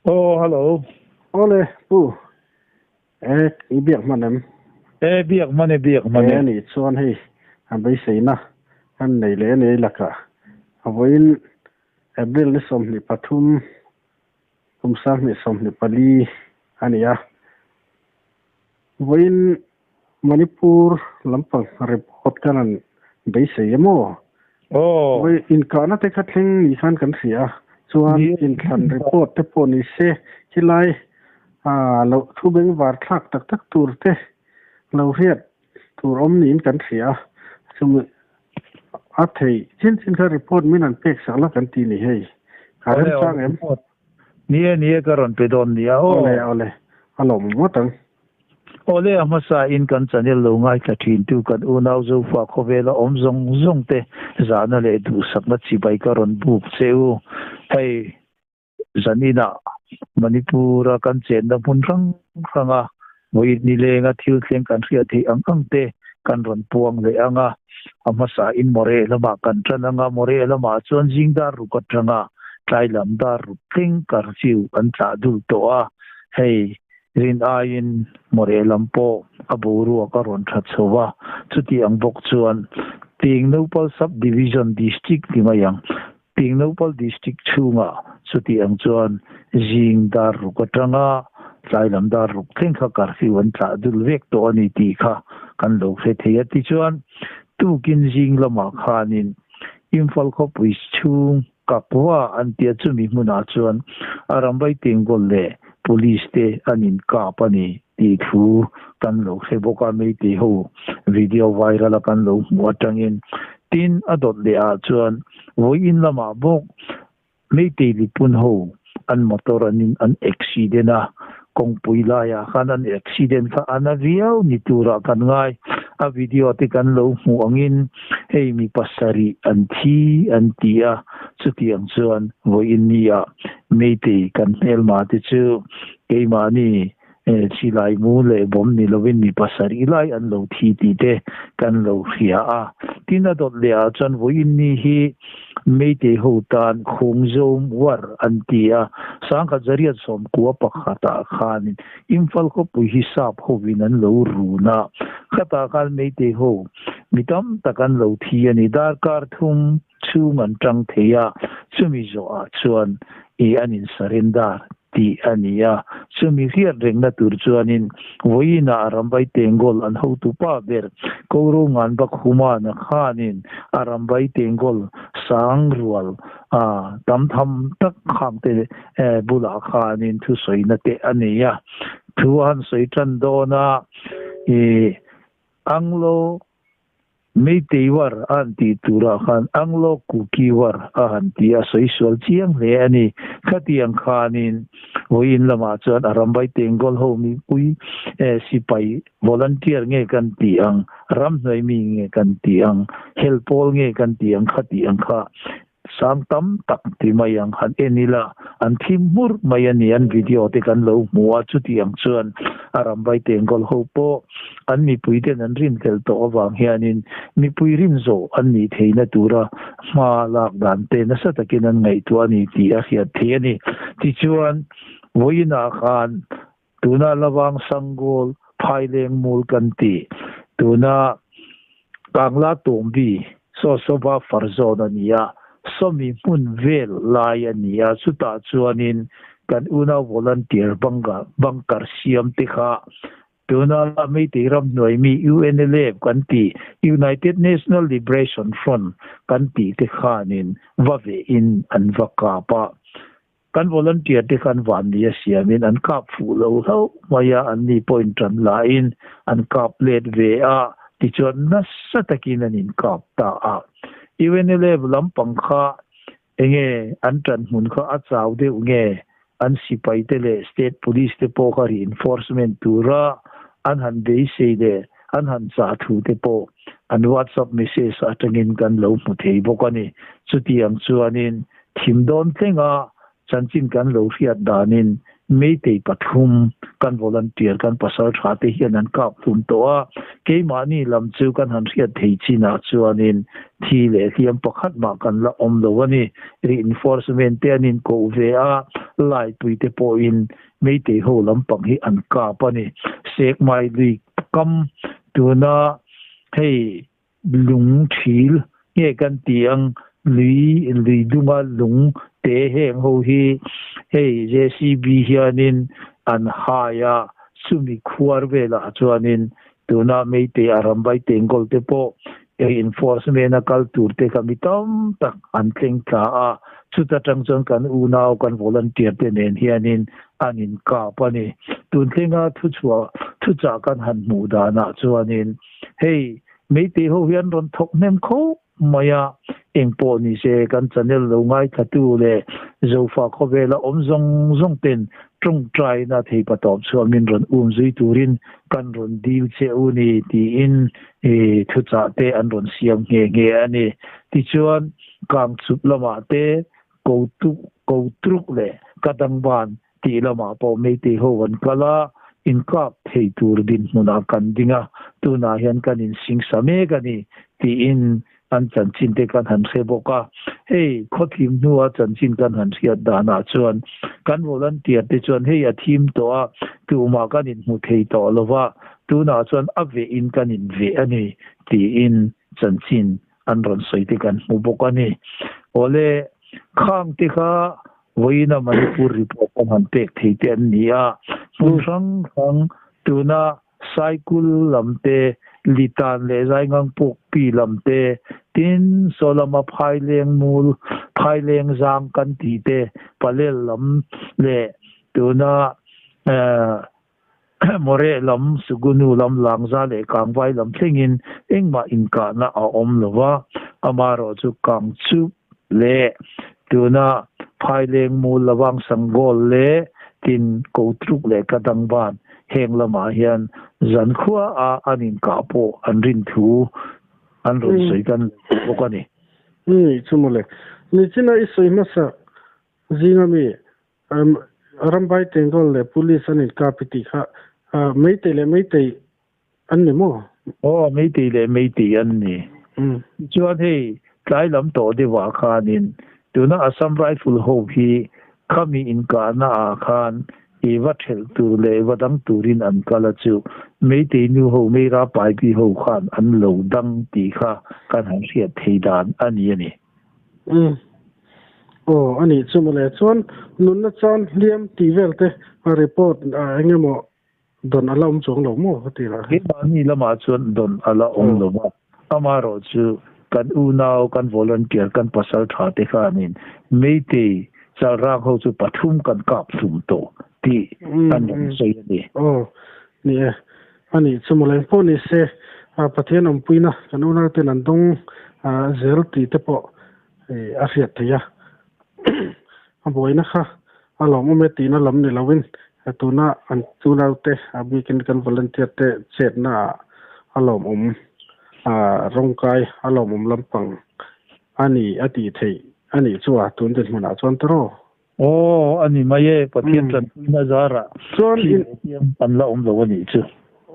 Aw hello. Awle pu e i biak hman em? E biak hman e biak hman e. E anih chuan hei a beiseina kan nei leh a ni lakah a vawiin April ni 23 kum 2024 a ni a. Vawiin Manipur lampang report kan han beisei em aw? Aw. Vawi inkahna te kha thleng ni khan kan hria a, chuan inthlan report te pawh ni se khilai lo thu bengvar thlak tak tak tur te lo hriat tur awm niin kan hria a, chumi a thei chin chin kha report min han pek sak la kan ti ni hei. Ka remchang em? Ni e, ni e ka rawn pe dawn nia aw. Awle, awle. A lawm ngawt ang. Awle, a hmasa in kan channel lo ngaithla thin tu kan unau Zofa khawvela awm zawng zawng te zahna leh duhsakna chibai ka rawn buk che u. Hei zaninah Manipur a kan chenna hmun hrang hrang a vawiin nilenga thil thleng kan hriat theih ang ang te kan rawn puang leh ang a. A hmasa in Moreh lamah kan tan ang a, Moreh lamah chuan zing dar ruk atanga tlai lam dar ruk thleng curfew an tlah dul tawh a, hei rin aiin Moreh lam pawh a boruak a rawn tha chho a, chuti ang bawk chuan Tengnoupal Sub Division District ti mai ang, Tengnoupal District chhungah chuti ang chuan zing dar ruk atanga tlai lam dar ruk thleng kha curfew an tlah dul vek tawh a ni tih kha kan lo hre thei a. Tichuan, tukin zing lamah khanin Imphal khawpui chhung Kakwa an tia chumi hmunah chuan Arambai Tengol leh Police te an inkap a ni tih thu kan lo hre bawk a, Meitei ho video viral a kan lo hmuh atangin. Tin, a dawt leh ah chuan vawiin lamah bawk Meitei lipun ho an motor an in an accident a, kawngpui laiah khan an accident kha a na viau ni turah kan ngai. A video te kan lo hmuh angin hei mi pasarih an thi an ti a, chutiang chuan vawiin ni ah Meitei kan hmelma te chu keimahni Silai mu leh bawm ni lovin mi pasarih lai an lo thi tih te kan lo hria a. Tin a dawt leh ah chuan vawiin ni hi Meitei ho tan Khawngzawm war an ti a, 1991 ah khanin Imphal khawpui hi sap hovin an lo run a, khatah khan Meitei ho mi tam tak an lo thi a ni. Darkar thum chhung an tang thei a, chumi zawhah chuan i an in surrender tih a ni a. Chumi hriat rengna tur chuanin vawiinah Rambai Tengol an hotupa ber Koro Nganba Khumana khanin a Rambai Tengol sang rual a tam tham tak khangte bulah khanin thusawina te a nei a. Thu a han sawi tan dawn a, i Anglo Meitei war a han tih turah khan Anglo Kuki war a han ti a, sawi sual chiang hle a ni. Khatiang khanin vawiin lamah chuan a rambai Tengol ho mipui sipai volunteer nge kan tih ang, ramhnuai mi nge kan tih ang, hel pawl nge kan tih ang khatih ang kha Sang tam tak ti mai ang han en ila, an thim hmur mai a ni, an video te kan lo hmu a, chutiang chuan a rambai Tengol ho pawh an mipui ten an rinhlelh tawh avang hianin mipui rin zawh an nih theihna tura hma lak dan te nasa takin an ngaihtuah a ni tih a hriat theih a ni. Tichuan, vawiinah khan tuna Lavang Sangol Phaileng Mul kan tih, tuna Kangla Tawmbi Sawsawva Farzawn a ni a, sawmi hmun vel lai a ni a, chutah chuanin kan unau volunteer bunker siam te kha tuna Meitei ramhnuai mi UNLF kan tih, United National Liberation Front kan tih te khanin va vehin an va kap a. Kan volunteer te khan vanni a siamin an kap fuh lo hlauh mai a, anni pawhin tan lahin an kap let ve a, tichuan nasa takin an inkap ta a. UNLF lampang kha enge an tan hmun kha a chau deuh nge an sipai te leh state police te pawh kha reinforcement tura an han beisei leh an han chah thu te pawh an WhatsApp message atangin kan lo hmu thei bawk a ni. Chutiang chuanin Thim dawn tlenga chanchin kan lo hriat danin Meitei pathum kan volunteer kan pasal tha te hian an kap hlum tawh a, keimahni lam chu kan han hriat thei chinah chuanin thi leh hliam pakhat mah kan la awm lo a ni. Reinforcement te an inkoh ve a, Laipui te pawhin Meitei ho lampang hi an kap a ni. Sekmai lui kam tuna hei lung thil nge kan ti ang lui lui dunga lung te heng ho hi hei JCB hianin an hai a, chumi khuar velah chuanin tuna Meitei Arambai Tengkawl te pawh reinforcement a kal tur te kha mi tam tak an tleng tla a, chuta tang chuan kan unau kan volunteer te nen hianin an inkap a ni. Tun thlenga thuchhuah thuchah kan han hmuh danah chuanin hei Meitei ho hian rawn thawk hnem khawp mai a, engpawh ni se kan channel lo ngaithlatu leh Zofa khawvela awm zawng zawng ten tawngtaina theipa tawp chhuah min rawn um zui turin kan rawn dil che u ni tiin thuchah te an rawn siam nghe nghe a ni. Tichuan Kangchup lamah te Kotruk leh Kadangban tih lamah pawh Meitei ho an kal a, inkap thei tur dinhmunah kan ding a, tunah hian kan insingsa mek a ni tiin an chanchin te kan han hre bawk a. Hei khawthim hnua chanchin kan han hriat danah chuan kan volunteer te chuan hei a thim tawh a, tumah kan inhmu thei tawh lo va, tunah chuan a veh in kan inveh a ni tiin chanchin an rawn sawi te kan hmu bawk a ni. Awle, khang te kha vawiina Manipur report an han pek thei te an ni a, hmun hrang hrang tuna Saikul lam te, Litan leh Zaingangpuk pi lam te, tin Sawlama Phaileng mul, Phaileng zang kan tih te, Palel lam leh tuna Moreh lam, Sugunu lam, Langza leh Kangvai lam thlengin engmah inkahna a awm lo va, amaherawh chu Kangchup leh tuna Phaileng mul Lavang Sangawl leh tin Kotruk leh Kadangban heng lamah hian zankhua a an inkah pawh an rin thu an rawn sawi kan bawk a ni. Ni chu mawle. Nichina i sawi hmasa zinga mi Rambai Tengol leh Police an inkap i tih kha Meitei leh Meitei an ni maw? Aw, Meitei leh Meitei an ni. Tichuan hei tlai lam tawh deuhah khanin tuna Assam Rifle ho hi khami inkahna ah khan i va thelh tur leh va dang turin an kal a chu Meitei nu ho Meira Paipi ho khan an lo dang tih kha kan han hriat thei dan a ni a ni. Umm. Aw, a nih chu mawle. Chuan nunna chan hliam tih vel te report eng emaw dawn a la awm chuang lo maw ka ti lah. Keimahni lamah chuan dawn a la awm lo va, amaherawh chu kan unau, kan volunteer, kan pasal tha te khanin Meitei chalrang ho chu pathum kan kap hlum tawh tih an rawn sawi a ni. Aw, ni e. A nih chu mawle. Pawh ni se, Pathian awmpuina kan unau ten an dawng zel tih te pawh a hriat theih a. A buaina kha a lawmawm e tihna lam ni loin tuna an unau te a bikin kan volunteer te chetna ah a lawmawm rawngkai a lawmawm lampang a ni a tih theih a nih chu a tun dinhmunah chuan tawh. Aw, a ni mai e, Pathian tanpuina zarah Chuan thi leh hliam an la awm lo a nih chu.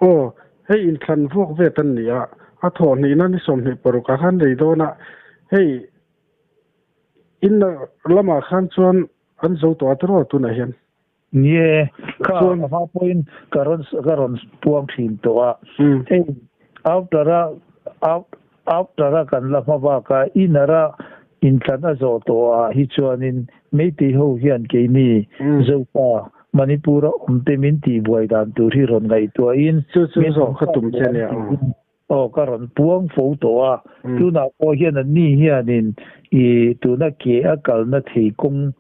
Aw, hei inthlan vuak vet an ni a, a thawh hnihna ni 26 ah khan lei dawn a, hei inner lamah khan chuan an zo tawh a tiraw tunah hian. Ni e, kha a hma pawhin ka rawn ka rawn puang thin tawh a, hei outer a out outer a kan la hma bak a, inner a inthlan a zawh tawh ah hi chuanin Meitei ho hian keini Zopa Manipur a awm te min tihbuai dan tur hi rawn ngaihtuahin Chu chu zawh kha tum che nia. Aw ka rawn puang fo tawh a, tunah pawh hian an ni hianin i tuna ke a kalna thei kawng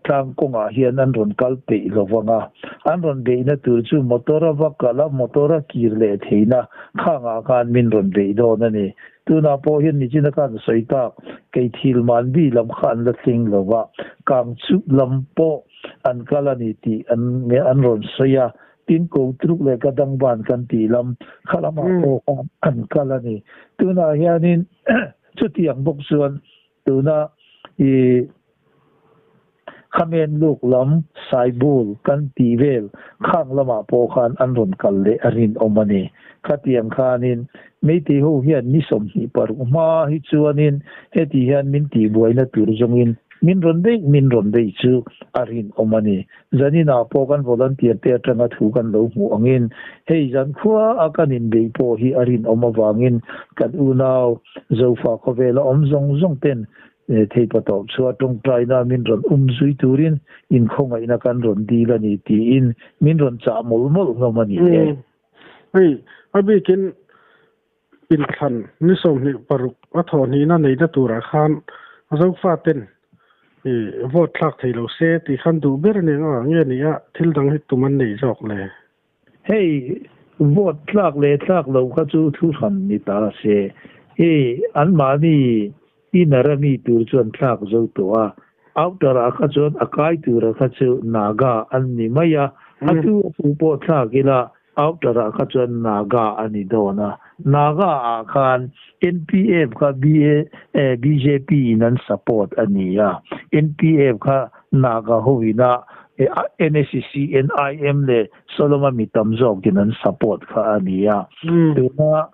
tlang kawngah hian an rawn kal peih lo vang a, an rawn beihna tur chu motor a va kal a, motor a kir leh theihna khangah khan min rawn beih dawn a ni. Tunah pawh hian nichina khan sawi tak, kei thil manbi lam kha an la thleng lo va, kang chup lam pawh an kal a ni tih an rawn sawi a, Tin ko tluk leh ka dang van kan tih lam kha lamah pawh khan an kal a ni. Tunah hianin chutiang bawk chuan tuna i Khamen luk lam Saibul kan tih vel khang lamah pawh khan an rawn kal leh a rinawm a ni. Khatiang khanin Meitei ho hian ni 26 hma hi chuanin heti hian min tihbuaina tur zawngin. Min rawn bei min rawn bei chu a rinawm a ni. Zaninah pawh kan volunteer te atanga thu kan lo hmuh angin hei zan khua a kan inbeih pawh hi a rinawm avangin kan unau Zofa khawvela awm zawng zawng ten theipa tawp chhuah tawngtaina min rawn um zui turin inkhawngaihna kan rawn dil a ni tiin min rawn chah mawlh mawlh hlawm a ni e. Hei a bikin inthlan ni 26 a thawh hnihna neihna turah khan Zofa ten vote thlak thei lo se tih khan duh ber nen a nge ni a thil dang hi tum an nei zawk le. Hei vote tlak leh tlak lo kha chu thu hran ni ta se. Hei anmahni inner a mi tur chuan thlak zo tawh a. Outer ah kha chuan a kai tura kha chu Naga an ni mai a. A tu a tu pawh thlak ila outer ah kha chuan Naga a ni dawn a. Naga ah khan NPF kha BA BJP in an support a ni a. NPF kha Naga hoina NSCC NIM leh Solomon mi tam zawkin an support kha a ni a. Tuna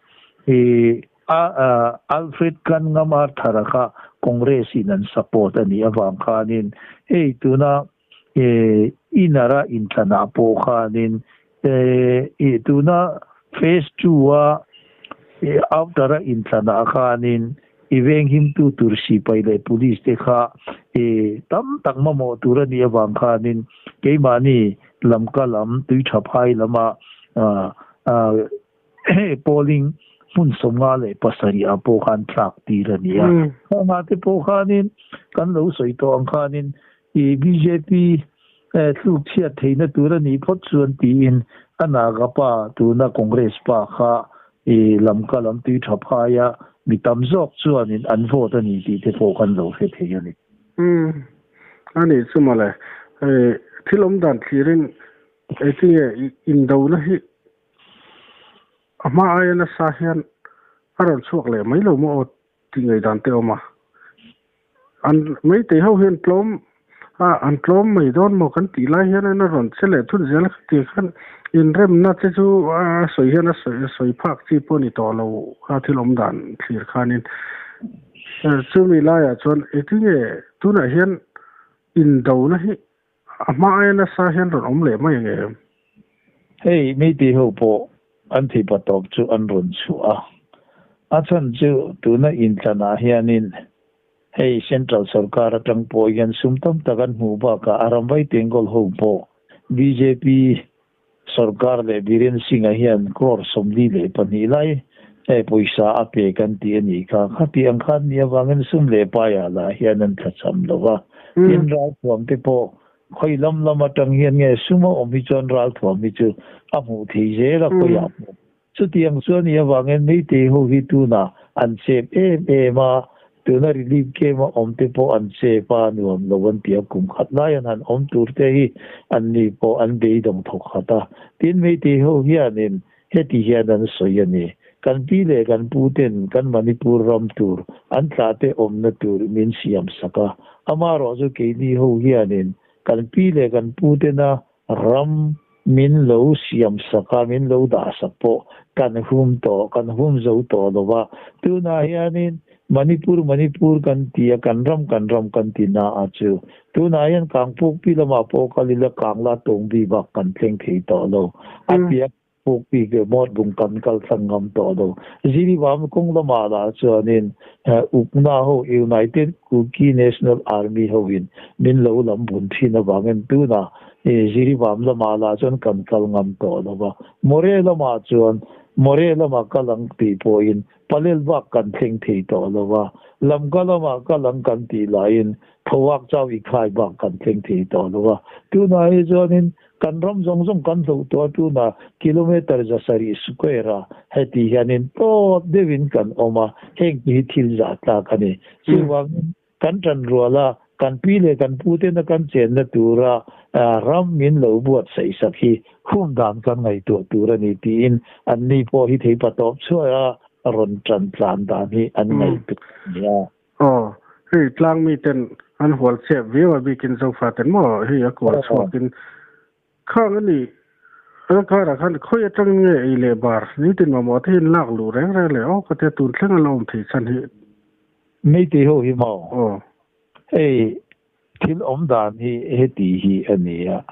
Alfred Kangam Arthur kha Congress in an support a ni awang khanin hei tuna inara inthlanah pawh khanin tuna phase 2 a outer a inthlanah khanin i veng him tu tur sipai leh police te kha tam tak mamawh tur ani awang khanin keimahni lamka lam tui tha phai lama polling hmun sawmnga leh pasarih ah pawh khan thlak tir a ni a. Khanga te pawh khanin kan lo sawi tawh ang khanin i BJP thluk chhiat theihna tur a nih phawt chuan tiin a Naga pa tuna Congress pa kha i lamka lam tui tha phai a mi tam zawk chuanin an vote a ni tih te pawh kan lo hre thei a ni. Ani chu mawle thil awm dan thlirin tinge indo na hi a hma aia nasa hian a rawn chhuak leh mai lo maw aw ti ngei dan te awm a. An meitei ho hian tlawm a an tlawm mai dawn maw kan tih lai hian a rawn che leh thut zel ti khan inremna te chu a sawi hian a sawi phak chi pawh ni tawh lo kha thil awm dan thlir khanin chumi laiah chuan tinge tunah hian indo na hi a hma aia nasa hian rawn awm leh mai ang em. Hei meitei ho pawh an theipa tawp chu an rawn chhuah a. A chan chu tuna inthlanah hianin hei central sarkar atang pawh hian sum tam tak an hmuh bakah a ramvai tengkawl ho pawh BJP sarkar leh Biren Singh a hian crore 42 lai pawisa a pe kan ti ani kha khati ang khan ni awangin sum leh paia lah hian an thlacham lova. Tin ral thuam te pawh khoi lam lam atang hian nge suma awm hi chuan ral thuam hi chu a hmuh thei zel a khoiah pawh. Chutiang chuan ni awangin meitei ho hi tuna an chep em em a tuna relief camp a awm te pawh an chep a nuam lo an ti a kum khat lai an han awm tur te hi an ni pawh an beidawng thawk khat a. Tin meitei ho hianin heti hian an sawi a ni. Kan pi leh kan pu ten kan Manipur ram tur an tla te awmna tur min siam sak a. Ama rawh chu keini ho hianin kan pi leh kan pu tena ram min lo siam sak a min lo dah sak pawh kan hum tawh kan hum zo tawh lova. Tuna hianin Manipur Manipur kan ti a kan ram kan ram kan ti na a chu. Tuna hian kangpuk pi lama pawh kalila kangla tawng bi bak kan thleng thei tawh lo. A piak puk pi ke mot bung kan kal thlang ngam tawh lo. Ziri wam kawng lama lah chuanin ukna ho United Kuki National Army ho in min lo lam bun thin awangin tuna ziri wam lama lah chuan kan kal ngam tawh lova. More lama chuan more lama kalang ti pawhin palel bak kan thleng thei tawh lova. Lamka lama kalang kan ti lain thawak chaw i khai bak kan thleng thei tawh lova. Tuna hi chuanin kan ram zawng zawng kan hloh tawh tuna kilometer zasarih square a heti hianin tawp deuhin kan awm a heng hi thil zah tlak a ni. Chuwangin kan tan ruala kan pi leh kan pu tena kan chenna tura ram min lo buat saih sak hi hum dan kan ngaihtuah tur a ni tiin an ni pawh hi theipa tawp chhuah a rawn tan tlan dan hi an ngaihtuah a ni a. Aw hei tlang mi ten an hual chep viau a bikin Zofa ten maw hei a kual chhuakin khang ani a kara khan khoi atang nge ei leh bar ni tin mamawh te hin lak lu reng reng leh aw ka te tun thleng a lo awm thei chan hi meitei ho hi maw. Aw hei Thil awm dan hi heti hi a ni a,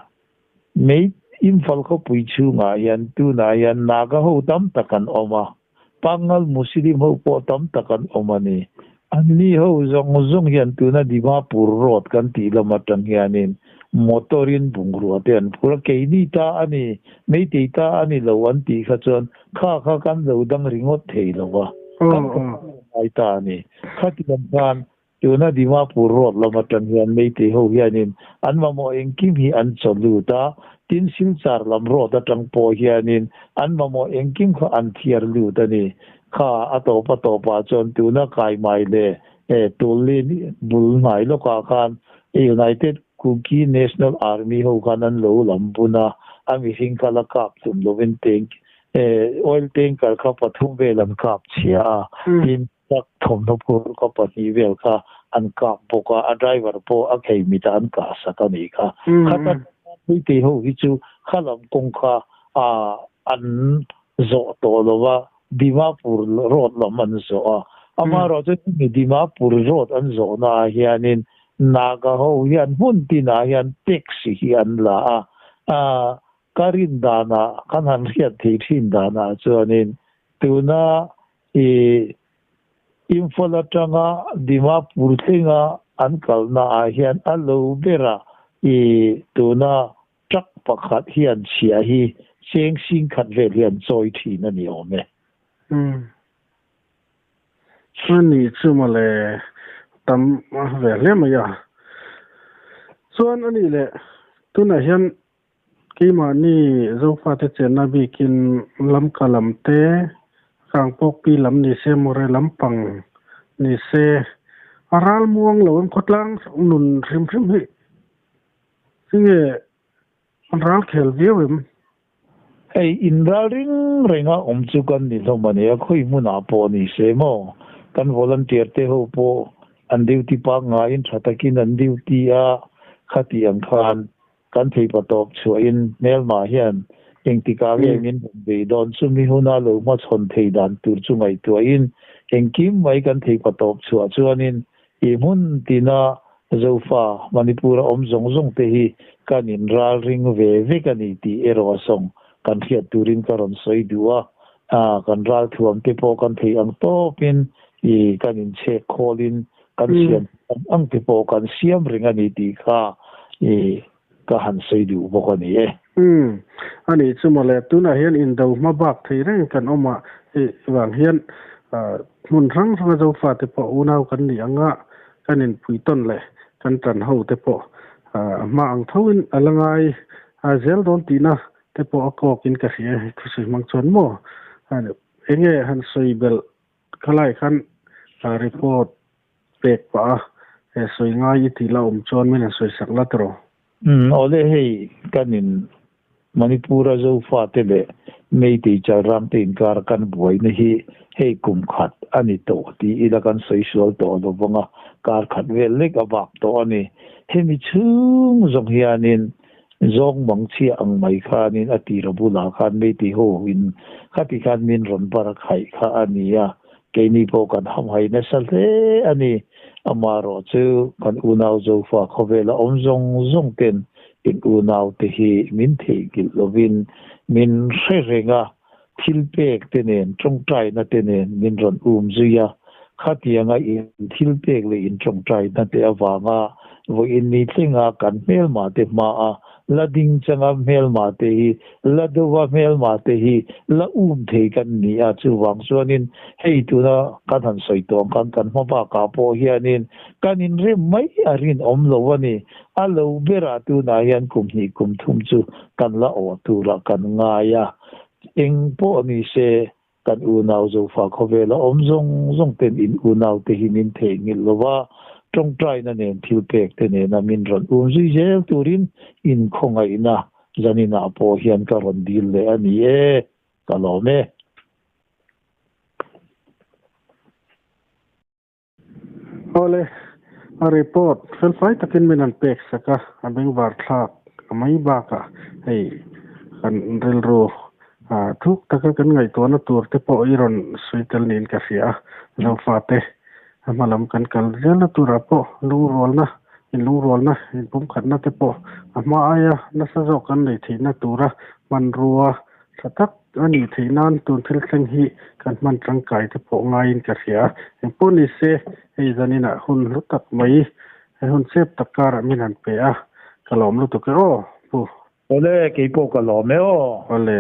Mei Imphal khawpui chhungah hian tunah hian Naga ho tam tak an awm a, Pangngal Muslim ho pawh tam tak an awm a ni. Anni ho zawng zawng hian tuna Dimapur road kan tih lam atang hianin motor in bungrua te an phur a, keini ta a ni, Meitei ta a ni lo an tih kha chuan kha kha kan lo dang ringawt thei lo va, kan ngai ta a ni. Khatiang khan Tuna Dimapur road lam atang hian Meitei ho hianin an mamawh engkim hi an chaw lut a, tin Silchar lam road atang pawh hianin an mamawh engkim kha an thiar lut a ni. Kha a tawp a tawpah chuan tuna Kaimai leh Tullin bul hnai lawkah khan United Kuki National Army ho khan an lo lam bun a, a mihring kha la kap tum lovin tank oil tanker kha pathum vel an kap chhia a, tin Truck thawmhnaw phur kha pahnih vel kha an kap bawk a, a driver pawh a khei mitah an kah sak a nih kha. Khata Puitei ho hi chu kha lam kawng kha an zawh tawh lo va, Dimapur road lam an zawh a. Amaherawh chu hemi Dimapur road an zawhnaah hianin Naga ho hian hmun tinah hian taxi hi an la a, ka rin danah, kan han hriat thei thin danah chuanin tuna I Imphal atanga Dimapur thlenga an kalna ah hian a lo bera i tuna truck pakhat hian chhia hi cheng sing khat vel hian chawi thin a ni awm e. Umm. A nih chu mawle tam ve hle mai a. Chuan a nih leh tunah hian Keimahni Zofate chenna bikin Lamka lam te, Kangpawkpi lam ni se, More lampang ni se, a ral muang lo em khawtlang nun hrim hrim hi tinge an ral khel viau em? Hei inral ring renga awm chu kan ni hlawm a nia, khawi hmunah pawh ni se maw? Kan volunteer te ho pawh an duty pangngaiin tha takin an duty a, khati ang khan Kan theipa tawp chhuahin hmelma hian engtikah nge min rawn bei dawn chumi huna lo hmachhawn thei dan tur chu ngaihtuahin engkim mai kan theipa tawp chhuah chuanin i hmun tina Zofa Manipur a awm zawng zawng te hi kan in ral ring ve vek a ni tih erawh a sawng kan hriat turin ka rawn sawi duh a, kan ral thuam te pawh kan theih ang tawpin i kan inchhek khawlin Kan siam ang ang te pawh kan siam reng a ni tih kha i ka han sawi duh bawk a ni e. Umm, a nih chu mawle, tunah hian indo hma bak thei reng kan awm a, i vang hian hmun hrang hranga Zofa te pawh unau kan nih anga kan inpui tawn leh kan tan ho te pawh a hma ang thoin a la ngai zel dawn tihna te pawh a kawkin ka hria e, thusawi hmang chuan maw enge han sawi belh Khalai khan report pek pah a, he sawi ngai i tih la awm chuan min han sawi sak la tiraw? Umm awle hei kan in Manipur a Zofa te leh Meitei Chalram te inkar kan buaina hi hei kum khat a ni tawh tih ila kan sawi sual tawh lo vang a, kar khat vel lek a vak tawh a ni. Hemi chhung zawng hianin Zawng mang chhia ang mai khanin a tira bulah khan Meitei ho in khati khan min rawn bar a khaih kha a ni a, keini pawh kan hamhai nasa hle a ni. Amaherawh chu kan unau Zofa khawvela awm zawng zawng ten in unau te hi min theihnghilh lovin min hre reng a, thil pek te nen tawngtaina te nen min rawn um zui a, khatianga in thil pek leh in tawngtaina te avanga vawiin ni thlenga kan hmelmah te hmaa la ding changa hmelmah te hi la deuha hmelmah te hi la um thei kan ni a, chuvang chuanin hei tuna kan han sawi tawh ang khan kan hma bakah pawh hianin kan inrem mai a rinawm lo a ni, a lo berah tunah hian kum hnih kum thum chu kan la awh turah kan ngai a. Eng pawh ni se, kan unau Zofa khawvela awm zawng zawng ten in unau te hi min theihnghilh lo va, tawngtaina nen thil pek te nena min rawn um zui zel turin in khawngaihna zaninah pawh hian ka rawn dil leh a ni e, ka lawm e. Awle, a report felfai takin min han pek sak a, a bengvar thlak mai bakah hei kan rilru thuk taka kan ngaihtuahna tur te pawh i rawn sawi tel niin ka hria a, Zofate hma lam kan kal zelna turah pawh lungrualna Inlungrualna, inpumkhatna te pawh a hma aia nasa zawk kan nei theihna tura hmanrua tha tak a nih theih nan tun thil thleng hi kan hman tangkai te pawh ngaiin ka hria a. Engpawh ni se, hei zaninah hun hlu tak mai, he hun chep tak karah min han pe a, ka lawm lutuk e aw, Pu. Awle, keipawh ka lawm e aw. Awle.